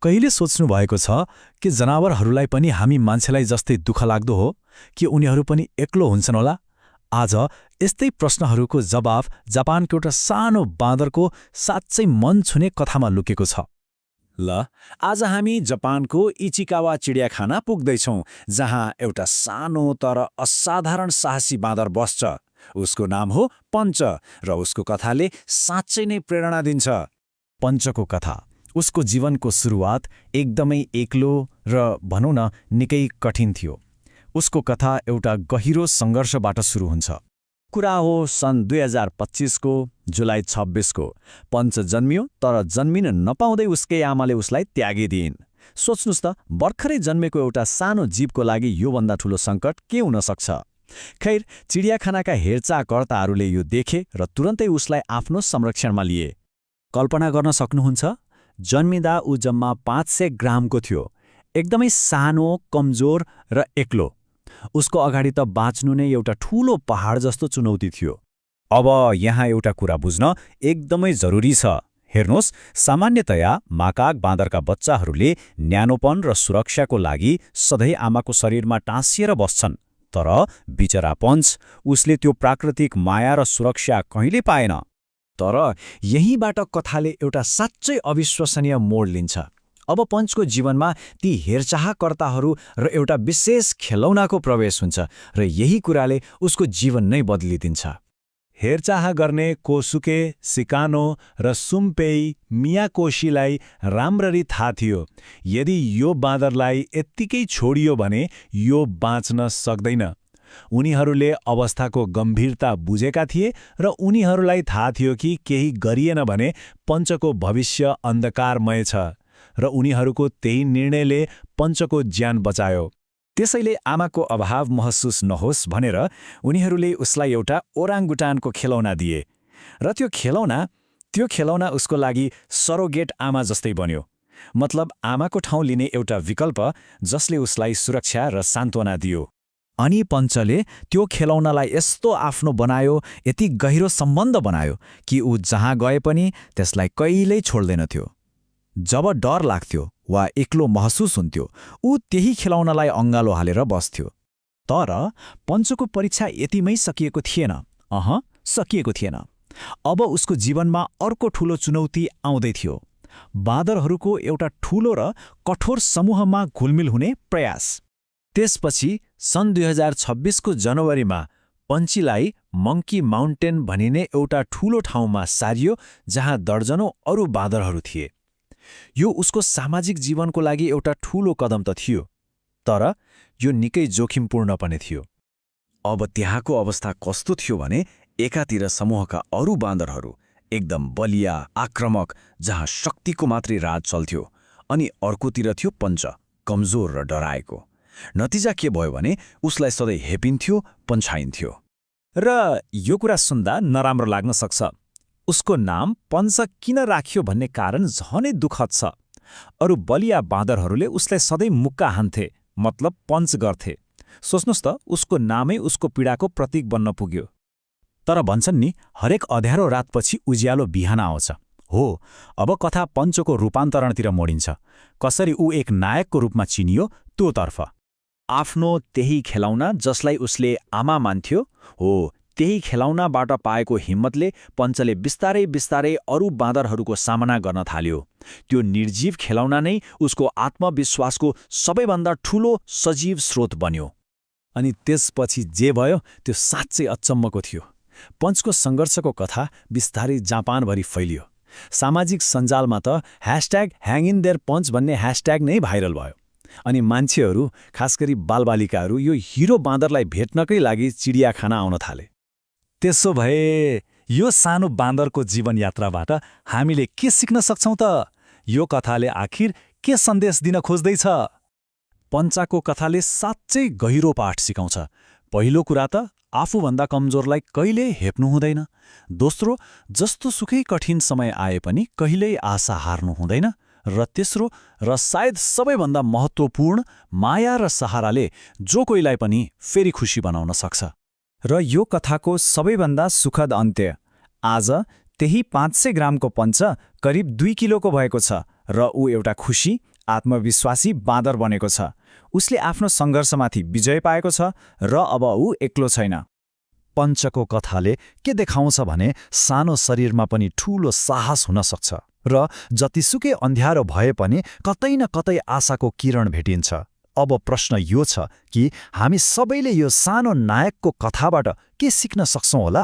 कहिले सोच्नु भएको छ कि जनावरहरूलाई पनि हामी मान्छेलाई जस्तै दुःख लाग्दो हो कि उनीहरू पनि एक्लो हुन्छन् होला? आज यस्तै प्रश्नहरूको जवाफ जापानको एउटा सानो बाँदरको साँच्चै मन छुने कथामा लुकेको छ। ल, आज हामी जापानको इचिकावा चिडियाखाना पुग्दैछौँ, जहाँ एउटा सानो तर असाधारण साहसी बाँदर बस्छ। उसको नाम हो पञ्च र उसको कथाले साँच्चै नै प्रेरणा दिन्छ। पञ्चको कथा उसको जीवनको सुरुवात एकदमै एक्लो र भनौँ न निकै कठिन थियो। उसको कथा एउटा गहिरो सङ्घर्षबाट सुरु हुन्छ। कुरा हो सन् 2025 को जुलाई 26 को। पञ्च जन्मियो, तर जन्मिन नपाउँदै उसकै आमाले उसलाई त्यागिदिइन्। सोच्नुस् त, भर्खरै जन्मेको एउटा सानो जीवको लागि योभन्दा ठूलो सङ्कट के हुन सक्छ? खैर, चिडियाखानाका हेरचाहकर्ताहरूले यो देखे र तुरन्तै उसलाई आफ्नो संरक्षणमा लिए। कल्पना गर्न सक्नुहुन्छ, जन्मिँदा ऊ जम्मा 500 ग्रामको थियो, एकदमै सानो, कमजोर र एक्लो। उसको अगाडि त बाँच्नु नै एउटा ठूलो पहाड जस्तो चुनौती थियो। अब यहाँ एउटा कुरा बुझ्न एकदमै जरुरी छ। हेर्नुहोस्, सामान्यतया माकाक बाँदरका बच्चाहरूले न्यानोपन र सुरक्षाको लागि सधैँ आमाको शरीरमा टाँसिएर बस्छन्। तर बिचरा पञ्च, उसले त्यो प्राकृतिक माया र सुरक्षा कहिले पाएन। तर यहीँबाट कथाले एउटा साँच्चै अविश्वसनीय मोड लिन्छ। अब पञ्चको जीवनमा ती हेरचाहकर्ताहरू र एउटा विशेष खेलौनाको प्रवेश हुन्छ र यही कुराले उसको जीवन नै बदलिदिन्छ। हेरचाह गर्ने कोसुके, सिकानो र सुम्पेई मियाकोशीलाई राम्ररी थाहा थियो, यदि यो बाँदरलाई यत्तिकै छोडियो भने यो बाँच्न सक्दैन। उनीहरूले अवस्थाको गम्भीरता बुझेका थिए र उनीहरूलाई थाहा थियो कि केही गरिएन भने पञ्चको भविष्य अन्धकारमय छ, र उनीहरूको त्यही निर्णयले पञ्चको ज्यान बचायो। त्यसैले आमाको अभाव महसुस नहोस् भनेर उनीहरूले उसलाई एउटा ओराङगुटानको खेलौना दिए, र त्यो खेलौना उसको लागि सरोगेट आमा जस्तै बन्यो। मतलब आमाको ठाउँ लिने एउटा विकल्प जसले उसलाई सुरक्षा र सान्त्वना दियो। अनि पञ्चले त्यो खेलौनालाई यस्तो आफ्नो बनायो, यति गहिरो सम्बन्ध बनायो कि ऊ जहाँ गए पनि त्यसलाई कहिल्यै छोड्दैनथ्यो। जब डर लाग्थ्यो वा एक्लो महसुस हुन्थ्यो, ऊ त्यही खेलौनालाई अँगालो हालेर बस्थ्यो। तर पञ्चको परीक्षा यतिमै सकिएको थिएन। सकिएको थिएन। अब उसको जीवनमा अर्को ठूलो चुनौती आउँदै थियो। बाँदरहरूको एउटा ठूलो र कठोर समूहमा घुलमिल हुने प्रयास। त्यसपछि सन् 2026 को जनवरीमा पञ्चीलाई मङ्की माउन्टेन भनिने एउटा ठूलो ठाउँमा सारियो, जहाँ दर्जनौं अरू बाँदरहरू थिए। यो उसको सामाजिक जीवनको लागि एउटा ठूलो कदम त थियो, तर यो निकै जोखिमपूर्ण पनि थियो। अब त्यहाँको अवस्था कस्तो थियो भने एकातिर समूहका अरू बाँदरहरू एकदम बलिया, आक्रामक, जहाँ शक्तिको मात्रै राज चल्थ्यो, अनि अर्कोतिर थियो पञ्च, कमजोर र डराएको। नतिजा के भयो भने उसलाई सधैँ हेपिन्थ्यो, पन्छाइन्थ्यो। र यो कुरा सुन्दा नराम्रो लाग्न सक्छ। उसको नाम पञ्च किन राखियो भन्ने कारण झनै दुःखद छ। अरू बलिया बाँदरहरूले उसलाई सधैँ मुक्का हान्थे, मतलब पञ्च गर्थे। सोच्नुस् त, उसको नामै उसको पीडाको प्रतीक बन्न पुग्यो। तर भन्छन् नि, हरेक अँध्यारो रातपछि उज्यालो बिहान आउँछ। हो, अब कथा पञ्चको रूपान्तरणतिर मोडिन्छ। कसरी ऊ एक नायकको रूपमा चिनियो त्योतर्फ। आफ्नो त्यही खेलौना जसलाई उसले आमा मान्थ्यो, हो त्यही खेलौनाबाट पाएको हिम्मतले पञ्चले बिस्तारै बिस्तारै अरू बाँदरहरूको सामना गर्न थाल्यो। त्यो निर्जीव खेलौना नै उसको आत्मविश्वासको सबैभन्दा ठूलो सजीव स्रोत बन्यो। अनि त्यसपछि जे भयो त्यो साँच्चै अचम्मको थियो। पञ्चको सङ्घर्षको कथा बिस्तारै जापानभरि फैलियो। सामाजिक सञ्जालमा त #HangInTherePunch भन्ने ह्यासट्याग नै भाइरल भयो। अनि मान्छेहरू, खासगरी बालबालिकाहरू, यो हिरो बाँदरलाई भेट्नकै लागि चिडियाखाना आउन थाले। त्यसो भए यो सानो बाँदरको जीवन यात्राबाट हामीले के सिक्न सक्छौँ त? यो कथाले आखिर के सन्देश दिन खोज्दैछ? पञ्चाको कथाले साँच्चै गहिरो पाठ सिकाउँछ। पहिलो कुरा त आफूभन्दा कमजोरलाई कहिल्यै हेप्नु हुँदैन। दोस्रो, जस्तो सुकै कठिन समय आए पनि कहिल्यै आशा हार्नु हुँदैन। र तेस्रो, र सायद सबैभन्दा महत्त्वपूर्ण, माया र सहाराले जो कोहीलाई पनि फेरि खुसी बनाउन सक्छ। र यो कथाको सबैभन्दा सुखद अन्त्य, आज त्यही 500 ग्रामको पञ्च करिब 2 किलोको भएको छ र ऊ एउटा खुसी, आत्मविश्वासी बाँदर बनेको छ। उसले आफ्नो सङ्घर्षमाथि विजय पाएको छ र अब ऊ एक्लो छैन। पञ्चको कथाले के देखाउँछ भने सानो शरीरमा पनि ठूलो साहस हुन सक्छ र जतिसुकै अँध्यारो भए पनि कतै न कतै आशाको किरण भेटिन्छ। अब प्रश्न यो छ कि हामी सबैले यो सानो नायकको कथाबाट के सिक्न सक्छौं होला?